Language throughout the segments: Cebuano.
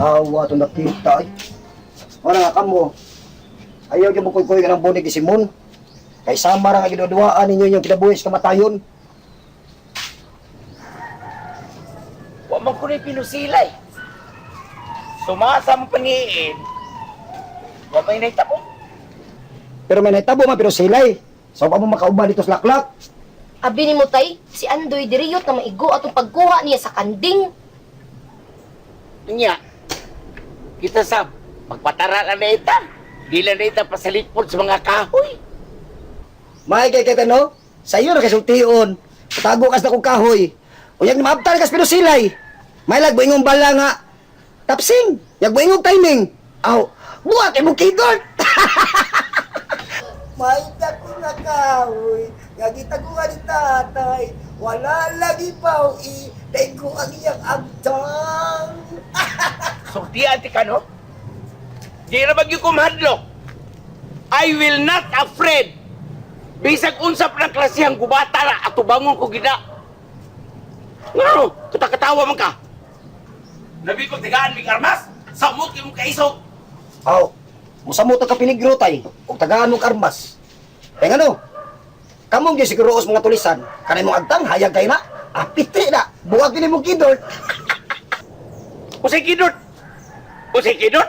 Yawa itong nakita ay. Wala nga kamo. Ayaw niyo mo kuy-kuy ka ng bunig ni Simon. Kay sama ra nga giduduaan ninyo yung kinabuhi sa kamatayon. Wa man ko na pinusilay. Sumasa mo pangiin. Wa may nahitabo. Pero may nahitabo man pero silay. So pa mo makauban dito sa laklak. Abi ni mo tay, si Andoy diriyot na maigo atong pagkuha niya sa kanding. Nya. Kita sab, magpatara na na ita. Di lang na ita pasalipod sa mga kahoy. May kay kay no? Sa iyo ra kay sultion. Tago kas na kong kahoy. Uyag ni maabtar kas pero silay. May lag buingong bala nga. Tapsing, yag buingong timing. Aw, buhat imong keyboard. May dako nga kahoy, nga gitaguan ni tatay. Wala lagi pauwi, daigo ang iyang agtang. Sultian ti ka, no? Di ra bagyo kumahadlok. I will not afraid. Bisag unsa pa ng klasehang gubata na atubangon ko gina. Ngano, katakatawa man ka. Labi pagtigaan mig armas, samot kay mong kaisog. Aw, musamot ka piligro tay, ug tagaan mong armas. Kay ngano? Kamong gyud siguro os mga tulisan, kanay mong agtang hayag kay na. Apiti na, buwag gini mong kidort. Usay kidot. Usay kidot.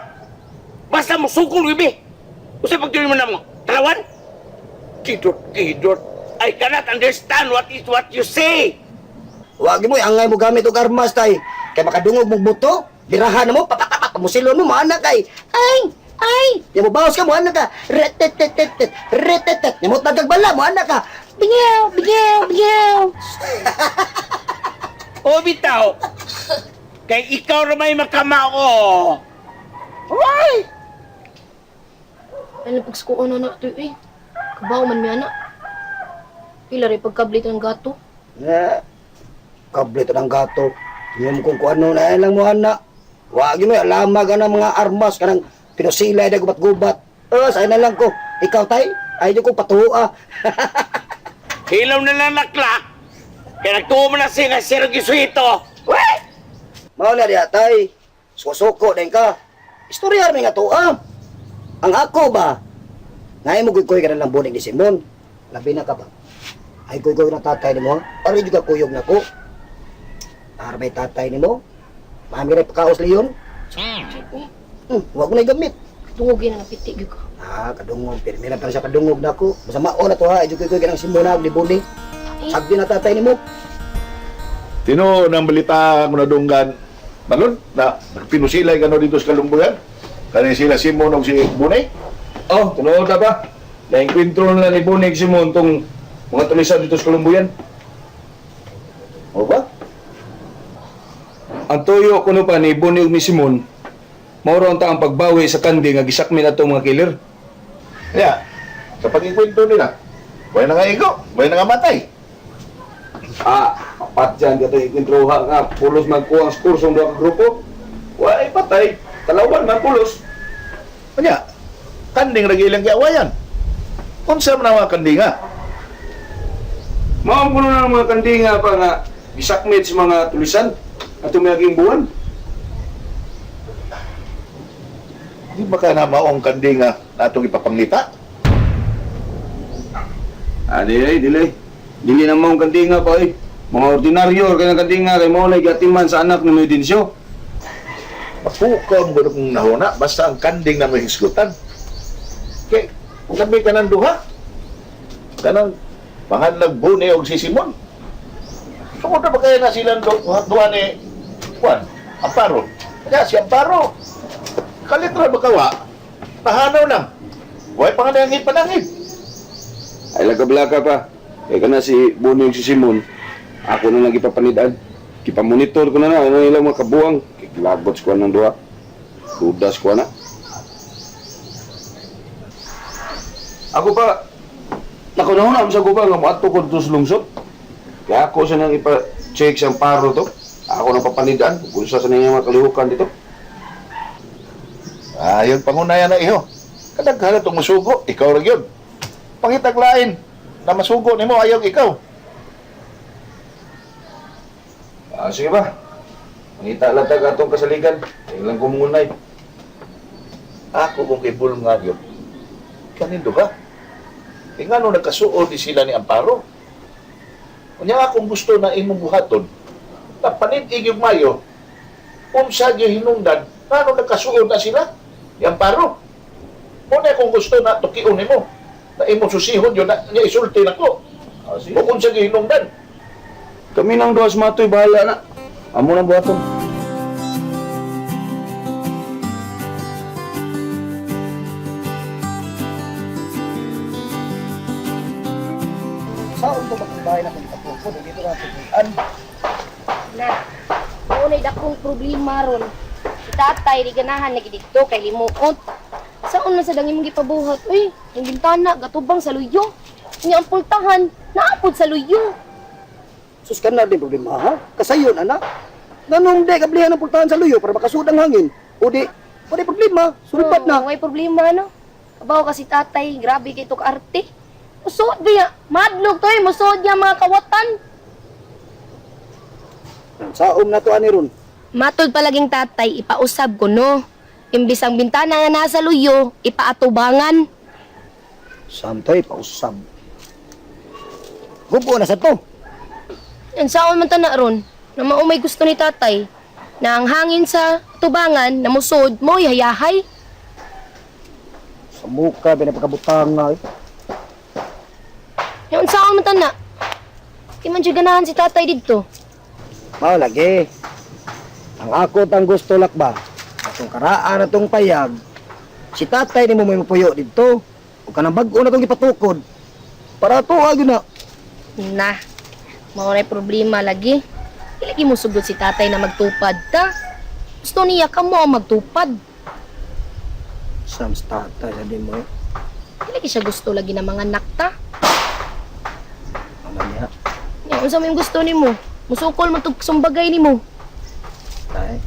Basta mo sukol gibi. Usay pagtuloy mo na mo. Talawan? Kidot, kidot. I cannot understand what is what you say. Wag mo angay mo gamit og armas tay. Kay makadungog mong buto, birahan na mo, papatapat musilon mo maana kay. Ay, ay, ya mo bawas ka mo ana ka. Retetetetet, retetet. Ya mo tagag bala mo ana ka. Bingaw, bingaw, bingaw. O bitaw. Kay ikaw ra may makamao. Why? Ano pagsukuan na na to eh. Kabaw man mi ana. Pila rin pagkablit ng gato. Eh, kablit ng gato. Yung kung kuano na lang mo ana. Wag mo alamag ana mga armas kanang pinusilay na gubat-gubat. Eh, say na lang ko. Ikaw tay, ay ko patuo ah. Hilaw na lang naklak. Kaya nagtuo mo na siya nga sir Gisuito. Weh! Mao na diha tay. Susuko din ka. Istorya mi nga tuwa. Ang ako ba? Ngay mo guykoy ka na lang bunig ni Simon. Labi na ka ba? Ay guykoy na tatay nimo. Ari jud ka kuyog nako. Para may tatay nimo. Mami rin pakaos leyon. Eh, Wag mo na gamit. tungog yun na napiti gyud ka. Ah, kadungog. Pirmi na pa siya kadungog nako. Basta mao na to ha. Ay guykoy ka ng Simon na di bunig. Eh, Sagdi na tatay nimo. Tino nang balita ko na dunggan, balon, na pinusilay ka no dito sa Kalumbuyan. Kani sila Simon og si Bunay. Oh, tunood na ba? Nainkwentro na ni Bunig Simon tong mga tulisan dito sa Columbuyan. O ba? Ang tuyo kuno pa ni Bunig ni Simon, mao raw ang pagbawi sa kandi nga gisakmin atong mga killer. Kaya, sa pag-ikwento nila, way na nga igo, way na nga matay. Ah, apat dyan kato ikwentruha nga, pulos magkuha ang score sa duha ka grupo. Way patay, talawan man pulos. Kanya, kanding ra ilang giawayan. Unsa man ang mga kandinga? Mao kuno na ang mga kandi nga pa nga gisakmit sa mga tulisan atong miaging buwan. Di ba ka na maong kandinga na atong ipapangita? Ah, dili, dili. Dili na maong kandinga pa eh. Mga ordinaryo kay ng kandinga kay mao na gatiman sa anak ni Medencio. Mapukaw mo kung nahuna, basta ang kanding na may hisgutan. Kay, labi ka ng duha. Kanang panganlag Bunay og si Simon. Sugod na ba kaya na silang duha ni Juan, Amparo? Kaya si Amparo, kalit ra ba kawa? Tahanaw lang. Huwag panganangit panangit. Ay lagablaka pa. Kay kana si Bono yung si Simon. Ako na lang ipapanidan. Gipamonitor ko na na ano ilang mga kabuang. Kilagot ko ng duha. Dudas ko na. Ako pa, nako na sa ko pa nga moadto ko dito sa lungsod. Kaya ako sa nang ipa-check sa paro to. Ako nang papanidan kung sa nang mga kalihukan dito. Ayon pangunayan na iho. Kadaghan itong musugo, ikaw ra gyud. Pangitag lain na masugo nimo ayaw ikaw. Ah, sige ba? Mangita lang tag atong kasaligan. Ay lang kumunay. Ako kung kay Bulong nga yun, kanindo ka. Kaya nga nung nagkasuod di sila ni Amparo. Unya akong gusto na imong buhaton, na panid-ig yung mayo, unsa gyud hinungdan, nga nung nagkasuod na sila ni Amparo. Una akong gusto na tukion nimo, na imong susihon yun, na niya isulti nako. Ah, sige. Kung unsa gyud hinungdan. Kami nang duha sa matoy, bahala na. Amo nang buhaton. Saan to magbahay na kung ipatungkod? Dito na tutuan. Na, mao na'y dakong problema ron. Si tatay, di ganahan na dito kay limuot. Saan man sa dangin mong gipabuhat? Uy, yung bintana, gatubang sa luyo. Unya ang pultahan, naapod sa luyo. Sus ka na din problema ha? Kasayon anak. Nanong di kablihan ng pultahan sa luyo para makasud ang hangin. O di, o di problema. Sulpat na. Oo, may problema, no? Kabaw kasi tatay, grabe kay ito kaarte. Musuod ba ya? Madlog to eh, musuod niya mga kawatan. Saom na to ani ron. Matod palaging tatay, ipausab ko no. Imbis ang bintana nga nasa luyo, ipaatubangan. Samtoy, pausab. Gubo na sa to. Yan, saan man tana ron, na maumay gusto ni tatay, na ang hangin sa tubangan, na musod, mo'y hayahay. Sa muka, binapagkabutang nga eh. Yan, saan man tana? Di man siya ganahan si tatay dito. Mao lagi. Ang ako tang gusto lakba. Atong karaan atong payag. Si tatay nimo may mapuyo dito. O kanang bag-o na tong gipatukod. Para to gyud na. Na, mao na'y problema lagi. Ilagi mo sugot si tatay na magtupad ta. Gusto niya kamo ang magtupad. Sam sa tatay sa mo eh. Ilagi siya gusto lagi na mga anak ta. Ano niya? Yan, unsa may gusto nimo? Musukol man tug sumbagay nimo. Tay.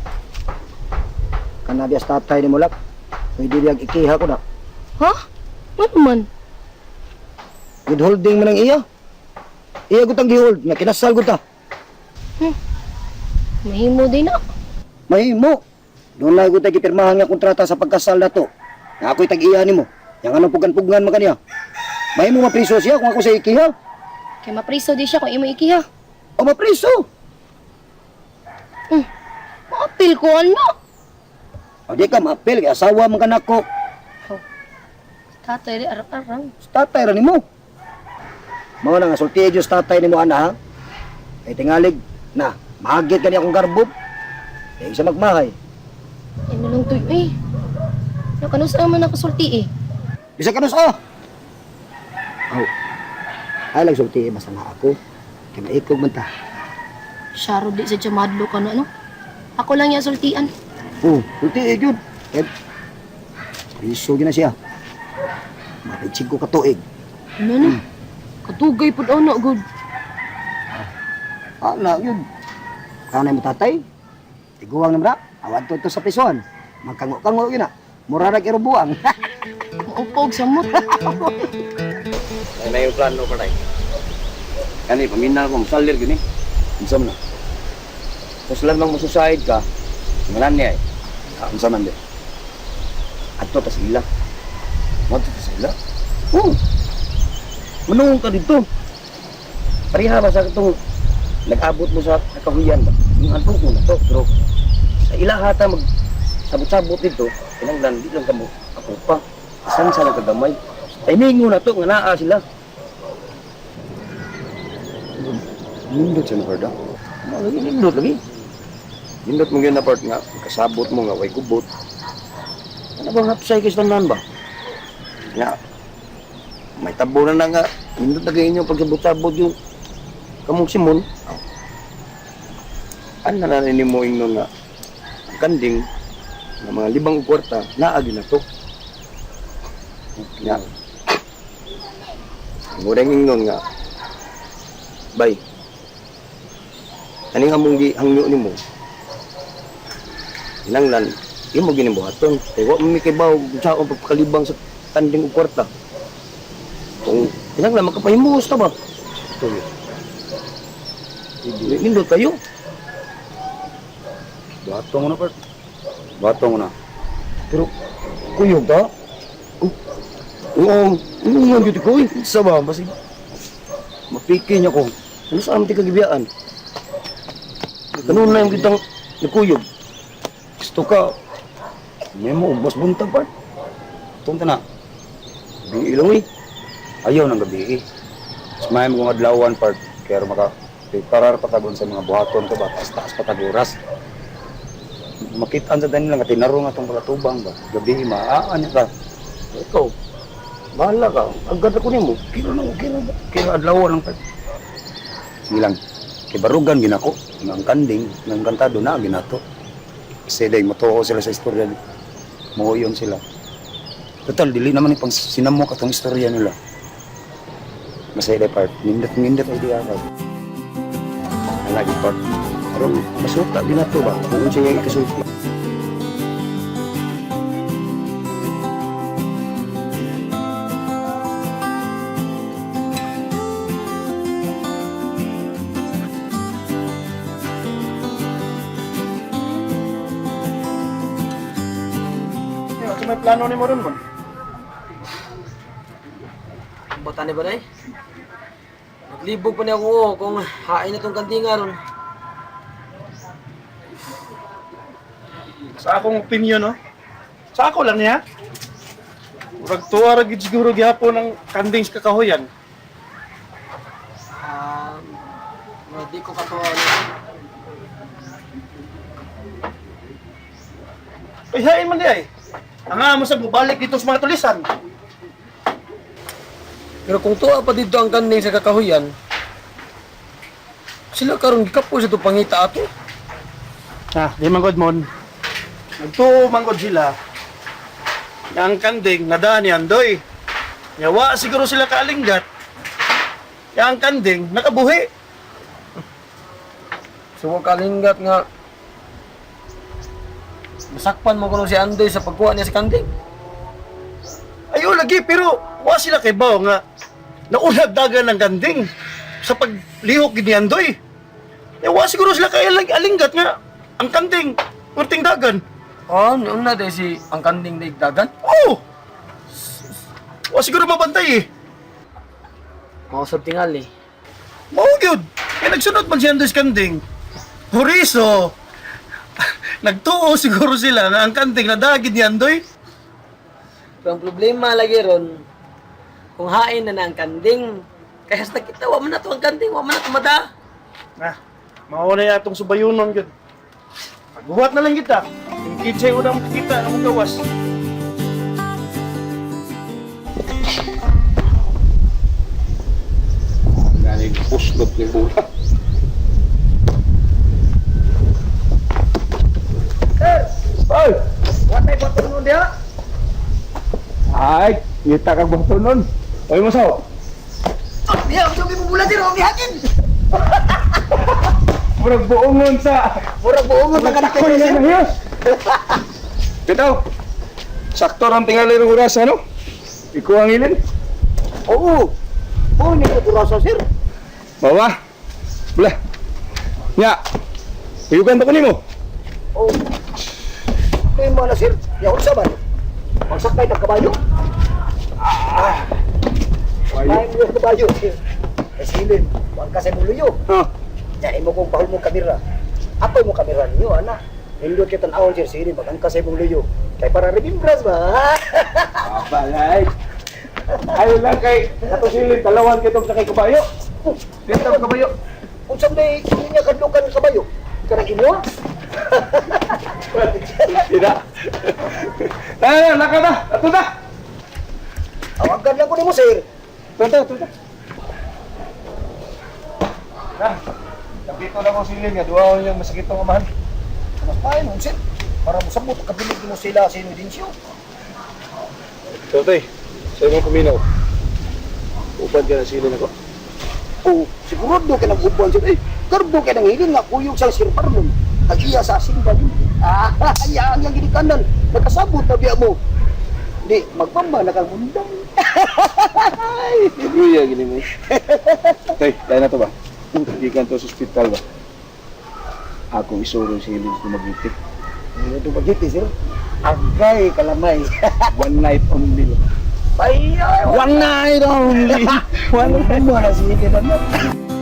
Kana biya sa tatay nimo lak. Pwede biyag ikiha ko na. Ha? Ano man? Withholding man ang iya. Iya gud ang gihold nga kinasal gud ta. Mahimo din na. Mahimo. Doon lang gud tay gipirmahan nga kontrata sa pagkasal na to. Nga ako'y tag-iya nimo. Yang anong pugan-pugan man kaniya. Mahimo mapriso siya kung ako sa ikiha. Kay mapriso di siya kung imo ikiha. O mapriso. Maapil ko ano? O di ka maapil kay asawa man kanako. Tatay di arang-arang. Sa tatay ra nimo. Mao na nga sulti Diyos tatay nimo ana ha. Kay tingalig na mahagit kani akong garbo. Kay isa magmahay. Ano lang to eh. Nakanusa man nakasulti eh. Bisa ka ah. Aw. Ay lang sulti basta na ako. Kay maikog man ta. Syaro di sa madlo ka na ano. Ako lang yung sultian. Oh, sulti eh, gyud. Kay priso gyud na siya. Mapitsig ko katuig. Ano na? Katugay pud ana good. Ana gyud. Kanay mo tatay. Tiguang naman na. Awad to sa prison. Magkango-kango gyud na. Mura ra irubuang. Maupog sa mot. Ay, may plano pa tayo. Kani, paminal ko, musalir gini. Unsa man na. Kung sila mang mususahid ka, ngalan niya eh. Ah, unsa man di. Adto ta sila. Mo ta sila. Oo. Manungong ka dito. Pareha ba sa itong nag-abot mo sa nakahuyan ba? Yung antong ko na to, pero sa ilaha ta mag sabot-sabot dito, kinanglan, di lang kamo. Ako pa. Isan sa nagkagamay. Timing na to, nga naa sila. Nindot siya na part, ah. Lagi, nindot lagi. Nindot mo yun na part nga, kasabot mo nga, way gubot. Ano bang hapsay kay tanan ba? Nga, may tabo na na nga, nindot na kayo inyo pagsabot-sabot yung kamong Simon. Ano na na mo ingnon nga, ang kanding, nga mga libang ug kwarta, naagi na to. Nga, ang ureng ingnon nga, bay, kaning among gihangyo nimo, kinanglan, imo ginibuhaton. Kay wa man mi kay baw kung saon pagpakalibang sa kanding ug kwarta. Kung kinanglan makapahimuos ta ba? Ito yun. Nindot kayo. Buhaton mo na, part. Buhaton mo na. Pero, kuyog ta? Oo, oo, gyud ko eh. Sa ba, basig. Mapiki niya ko. Ano sa amin kagibiyaan? Ganun na yung kitang nagkuyog. Gusto ka, may mo, ubos buntag, part. Tunta na. Gabi lang eh. Ayaw ng gabi eh. Mas mo kong adlawan, part. Kaya maka, parar patagon sa mga buhaton ko ba, taas-taas pataguras. Makitaan sa tanin lang, tinaro nga itong palatubang ba. Gabi, maaan niya ka. Ikaw, bahala ka. Agad ako nimo. Kira na, kira ba? Kira adlawan lang, part. Sige lang. Kay barugan ginako, nga ang kanding, nga ang kantado na ginato. Kasi dahil matuo sila sa istorya. Muoyon sila. Total, dili naman ipang sinamok atong istorya nila. Masaya part. Nindot nindot idea ka. Lagi part. Pero masuka ginato ba? Kung siya yung ikasulti. Ano may plano ni mo ron, mon? Bata ni ba day? Naglibog pa niya ako oh, kung hain na tong kandinga ron. Sa akong opinion, no? Sa ako lang niya. Murag tuwa ra gid siguro gihapon ang kanding sa kakahuyan. Di ko katuwa na. Ay, hain man di ay. Ang amo sa bubalik dito sa mga tulisan. Pero kung tuwa pa dito ang kanding sa kakahuyan, sila karon gikapo sa itong pangita ato. Ah, di man god mon. Nagtuo man god sila. Nga ang kanding nadaan ni Andoy. Yawa siguro sila kaalinggat. Nga ang kanding nakabuhi. So wa kalinggat nga masakpan mo kuno si Andoy sa pagkuha niya sa kanding. Ayo lagi pero wa sila kay bao nga naunag dagan ng kanding sa paglihok gid ni Andoy. Yawa siguro sila kay alinggat nga ang kanding kurting dagan. Oh, una day si ang kanding daigdagan. Oh! Wa siguro mabantay eh. Mausab tingali. Mao gyud. Kay nagsunod man si Andoy sa kanding. Puriso. Nagtuo siguro sila nga ang kanding nadagid ni Andoy. Pero ang problema lagi ron, kung hain na na ang kanding, kaya sa nakita, wa man na to ang kanding, wa man na to mada. Ah, mao na atong subayunon gyud. Pagbuhat na lang kita. Yung kidsay unang makikita ang gawas. Gani puslot ni bula. Sir! Oy! Watay ba nun diha? Ay, kita kag bato nun. Oy mo saw. Diha, gusto mo bula sir, huwag ihakin! Murag buongon sa Murag buongon na kanak Koy na hiyos. Bitaw. Sakto ram tingali ng oras ano? Ikaw ang ilin. Oo. Oo, ni ko kurasa sir. Bawa. Bula. Nya. Uyugan ba ko nimo? Oo. Kaya mo na sir, yaon sa ba? Magsakay ng kabayo. Ah. Ay, mo yung kabayo sir. Eh, silin, huwag ka sa muluyo. Ha. Yan, imo kong pahol mong kamera. Apoy mo kamera ninyo, ana. Nindot kita tanawon sir, silin, magangka sa imong luyo. Kay para remembrance ba? Abalay. Ayo lang kay ato silin talawan kitong sakay kabayo. Dito ang kabayo. Unsa may niya kadlukan ng kabayo? Kanang imo? Tidak. Tara, laka na. Ato na. Awagan lang ko nimo sir. Tunta, tunta. Na. Dito lang ko silin nga duha niyang masakit tong amahan. Mas paano nun, sir? Para mosabot kabilig mo sila sa Indonesia. Totoy, sa imong kuminaw. Uban ka na silin ako. Oh, sigurado ka ng upuan sir. Eh, garbo ka ng hilin nga kuyog sa Sir Marlon. Tag-iya sa asin ba yun? Ah, iya ang ginikanan. Nakasabot na biya mo. Di, magpamba na kang undang. Luya gini mo. Toy, tayo na to ba? Gikan to sa ospital ba? Akong isuro si Helen sa Dumaguete. Ano Dumaguete, sir? Agay kalamay. One night only. Ay, One night only. One night. Mo na si Helen.